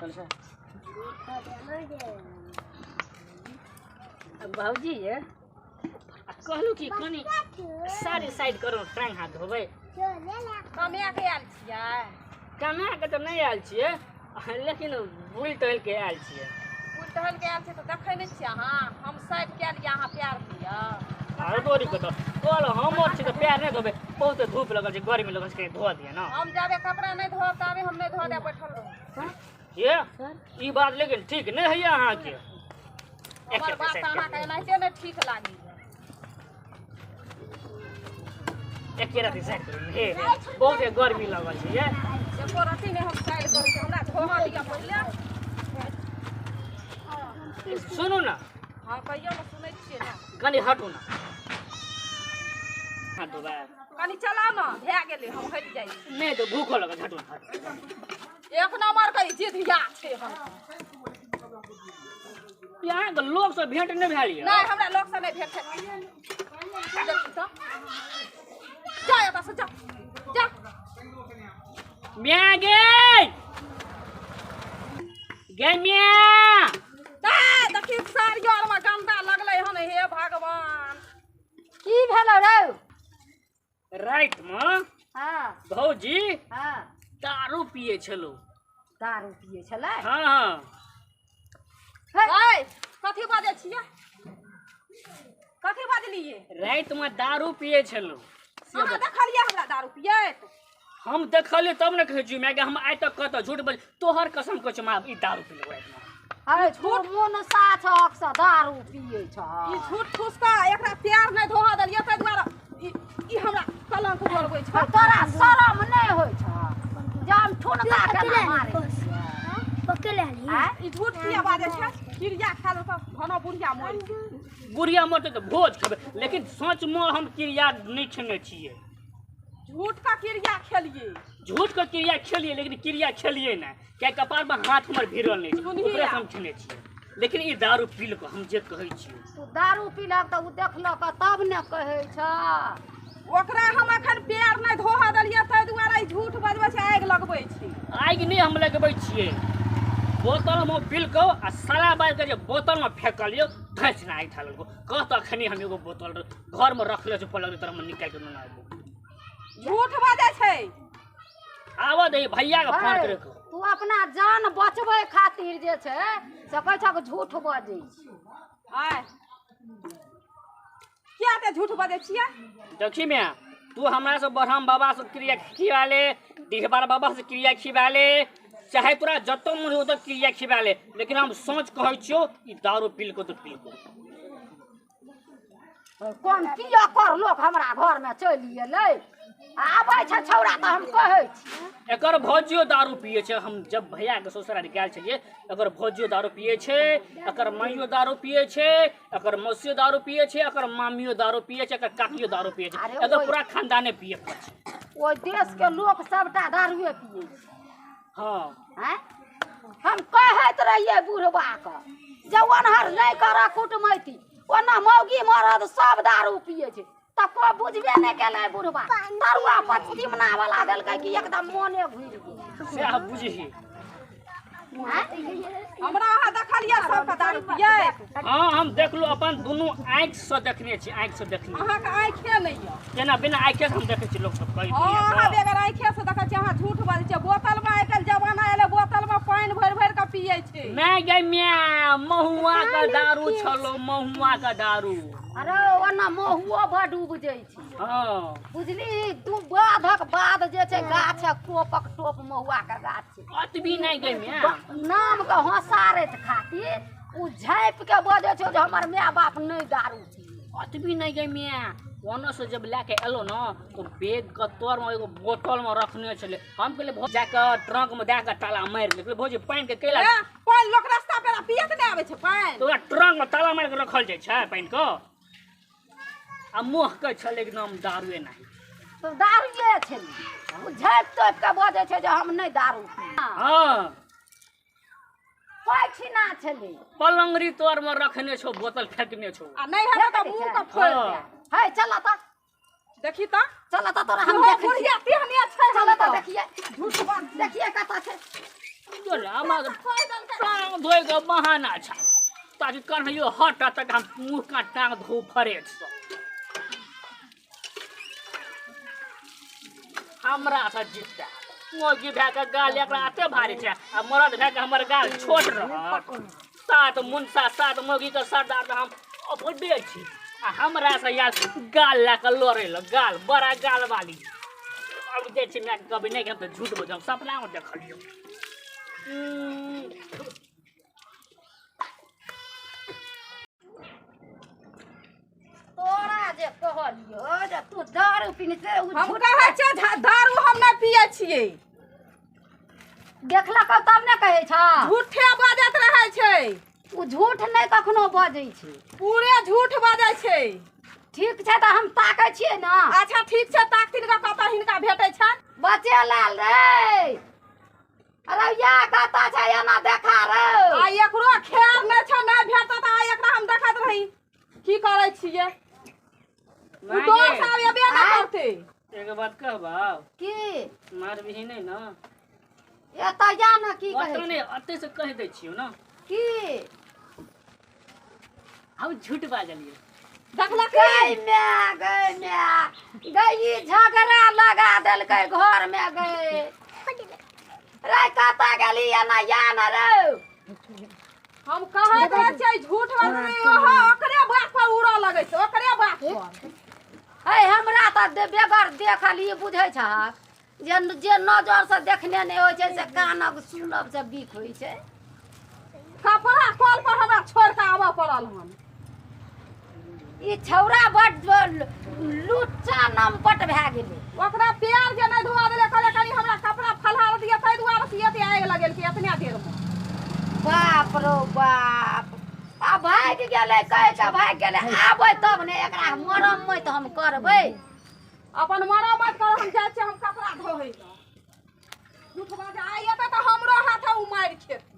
चल से भौजी ये आ कहलू कि कनी साड़ी साइड करू टांग हाथ धोबै। कमे के आयल छियै? कमा के तऽ नहि आयल छियै, लेकिन बुलि टहलि के आयल छियै। बुलि टहलि के आयल छियै तऽ देखै नहि छियै अहाँ? हम साइड कए लिअ, अहाँ प्यार दिअ। आरो तोरी कतऽ कहल हमर छै तऽ पैर नहि धोबै? बहुत धूप लगल छै, गर्मी लगल छै, कनि धो दिअ ने। हम जाबे कपड़ा नहि धोब ताबे हम नहि धो देब, बैठल रहू। ये ई बात लेकिन ठीक नहि होइए अहाँके। हमर बात अहाँके एनाहिते नहि ठीक लागैए। एके राति साइड करू हे, हे बहुत गर्मी लगल छै ये। एको रत्ती नहि हम साइड करै छी, हमरा धोअ दिअ पहिले। सुनू ने। हँ, कहियौ ने, सुनै छियै ने। कनि हटू ने, हाथ धोबै। कनि चलाउ ने, भए गेलै, हम हटि जाइ छी। नहि तऽ भूखो लगल, हटू ने, हटू। एक नंबर के जिदिया छै। हम अहाँके लोक से भेंट नहि भेल यऽ? नहि, हमरा लोक से नहि भेंट भेल। देखी तऽ, जा एतऽ से, जा जा। म्या गे गे म्या। ए, देखी साड़ी आर में गंदा लगलै हन, हे भगवान। की भेलो रौ? राति मे भौजी दारू पिए छलौ। दारू पिए छलै? हाँ हाँ। ए, कथी बाजै छियै? कथी बाजलियै? राति मे दारू पिए छलौ। अहाँ देखलियै हमरा दारू पियैत? हम देखलियै तब ने कहै छी माय, हम आइ तक कतऽ झूठ बोल? तोहर कसम कहै छी माँ, ई दारू पी राति मे। अरे झूठ मुनसा छक से दारू पिए छ। ई झूठ फूसका, एकरा प्यार नहि धोआ देलियै ताहि दुआरे ई ई हमरा कलंक जोड़बै छै। तोरा शरम नहि होइ छ जे हम ठुनका केना मारै छियै? आँय? ई झूठ किया बाजै छै? क्रिया खा लेलकै घनो बुढ़िया मरि। बुढ़िया मरतै तऽ भोज खेबै, लेकिन सच मे हम क्रिया नहि खेने छियै। झूठ का क्रिया खेलियै। झूठ के क्रिया खेलियै, लेकिन क्रिया खेलियै नहि, किया कपार पर हाथ हमर भिड़ल नहि छै। सुनही ओकरे आ। हम खेने छियै, लेकिन ई दारू पीलको हम जे कहै छियै। तू दारू पीलक तऽ ओ देखलक तब ने कहै छ। ओकरा हम अखन पैर नहि धोअ देलियै ताहि दुआरे ई झूठ बजबै छै, आगि लगबै छै। आगि नहि हम लगबै छियै, बोतल मे पीलको आ सारा बार के जे बोतल मे फेकलियो धैस ना आगि ठा लेलको। कह तऽ अखनी हम एगो बोतल घर मे रखले छै पलंग तर मे, निकालि के नेने आबू। झूठ बाजै छै। आबऽ दही भैया के फोन करे के। तू अपना जान बचबै खातिर जे छै से कहै छक झूठ बजै छै। आय, किया ते झूठ बजै छियै? देखी मियाँ, तू हमरा से ब्रह्म बाबा से क्रिया खिया ले, डिहबार बाबा से क्रिया खिबा ले, चाहे तोरा जतो मन हो तो क्रिया खिबा ले, लेकिन हम सोच कहै छियौ, ई दारू पीलको तऽ पीलको। कोन पिय कर लोक हमरा घर में चलि एलै, आबै छै छौड़ा तऽ हम कहै छी। एकर भौजियो दारू पिए छै। हम जब भैया के ससुराल गेल छलियै, एकर भौजियो दारू पिए छै, एकर माइयो दारू पिए छै, एकर मौसियो दारू पिए छै, एकर मामियो दारू पिए छै, एकर काकियो दारू पिए छै। अरे एकर ओहि पूरा खानदाने पिए पर छै। ओहि देश के लोक सबटा दारुए पिए छै। हाँ। आँय? हम कहैत रहियै बुढ़बा के जे ओनहर नहि करऽ कुटमैती, ओना मौगी मरद सब दारू पिए छै, तऽ को बुझबे नहि केलै बुढ़बा। तरुआ पचतिमना वाला देलकै कि एकदम मोने घुरि गेल। सएह बुझही। आँय? हमरा अहाँ देखलियै सबके दारू पियैत? हाँ, हम देखलहुँ, अपन दुनू आँखि से देखने छी, आँखि से देखने। अहाँके आँखे नहि यऽ। केना बिना आँखे से हम देखै छी लोक सब कहै? हँ, अहाँ बेगर आँखे से देखै छियै, अहाँ झूठ बाजै छियै। बोतल मे आइ काल्हि जमाना एलै, बोतल मे पानि भरि भरि कऽ पियै छै। मैं गे म्या, महुआ का दारू छलो, महुआ का दारू। अरे ओना महुओ बड उपजै छै। हाँ। बुझली, दू बाधक बाद जे छै गाछक टोपक टोप महुआ के गाछ छै। अतबी नहि गे म्या, नाम के हँसारैत खातिर ओ झाँपि के बजै छौ जे हमर माय बाप नहि दारू पियै। अतबी नहि गे म्या, ओनो से जब लए के एलो न तो बैग के तर में एगो बोतल में रखने छलै। हम कहलियै भौजी जाके ट्रंक में दए के ताला मारि देलकै। भौजी पानि के कैला? ए, पानि लोक रास्ता पेरा पियत नहि आबै छै पानि? तऽ ओकरा ट्रंक में ताला मारि के रखल जाइ छै पानि के? आ मुँह के छलै एकदम दारुए नहि। तऽ दारुए छलै, ओ झाँपि तोपि के बजै छै जे हम नहि दारू पी। हाँ। पैछिना छलै। पलंगरी तोर में रखने छौ, बोतल फेकने छौ। आ नहि हेतै तऽ मुँह के फोड़ि हाँ। दे। है, चल तऽ। देखी तऽ। चल तऽ तोरा हम इहो देखै छी। बुढ़िया तेहने छै। चल हम तऽ देखिए। झूठ बात देखिए कतऽ छै। हमरा टांग धोए के बहाना छ ताकि कन्हैयो हट तक हम मुँह का टांग धो फरेट सँ हमरा से जीतता मोगी भए के गाल एकरा एते भारी छै आ मरद भए के हमर गाल छोट रहत। सात मुनसा सात मोगी के सरदार तऽ हम अपने छी आ हमरा से यार गाल लए के लड़े ल गाल बड़ा गाल वाली। अब जाइ छी माय कभी नहि हम तऽ झूठ बजब सपना मे देखलियौ। तोरा जे कहलियो जे तू दारू पीने से हम कहै छियै दारू हम नहि पियै छियै। देखलक तब ने कहै छ। झूठे बाजैत रहै छै। ओ झूठ नहि कखनो बजै छै, पूरे झूठ बाजै छै। ठीक छै तऽ हम ताकै छियै ने। अच्छा ठीक छै ताकथिन ग कतऽ हिनका भेटै छनि। बचे लाल रे अरे या कतऽ छै एना देखा रे। आ एकरो खेर नहि छै, नहि भेटत तऽ आइ एकरा हम देखैत रही की करै छियै। ओ डर से आब एबे नहि करतै। एगो बात कहबौ की मारबिही नहि ने? एतऽ या ने की कहै ओतऽ नहि एतै से कहि दै छियौ ने। की हम झूठ बाजलियै। देखलक गै my गै my गै ई झगड़ा लगा देलकै घर मे गै। रे कतऽ गेली एना या ने रे। हम कहैत रहै छियै झूठ बाजै ओहो ओकरे बात पर उड़ऽ लगै छै, ओकरे बात पर। हे हमरा तऽ बेगर देखल ई बुझै छहक जे जे नजर से देखने नहि होइ छै से कानक सुनब से बिक होइ छै। कपड़ा कल पर हमरा छोड़ि कऽ आबऽ पड़ल हन। ई छौड़ा बड लुच्चा नमपट भए गेलै। ओकरा पैर जे नहि धोआ देलै कहले कनि हमरा कपड़ा फलहार दिअ ताहि दुआरे से एते आगि लगेलकै एतने देरमे। बाप रो बाप आ भागि गेलै कहि कऽ भागि गेलै। आबै तब ने एकरा मरम्मत हम करबै। अपन मरम्मत कर हम जाइ छियै हम कपड़ा धोइ लए। झूठ बाजै आइ एतै तऽ हमरो हाथे ओ मारि खेतै।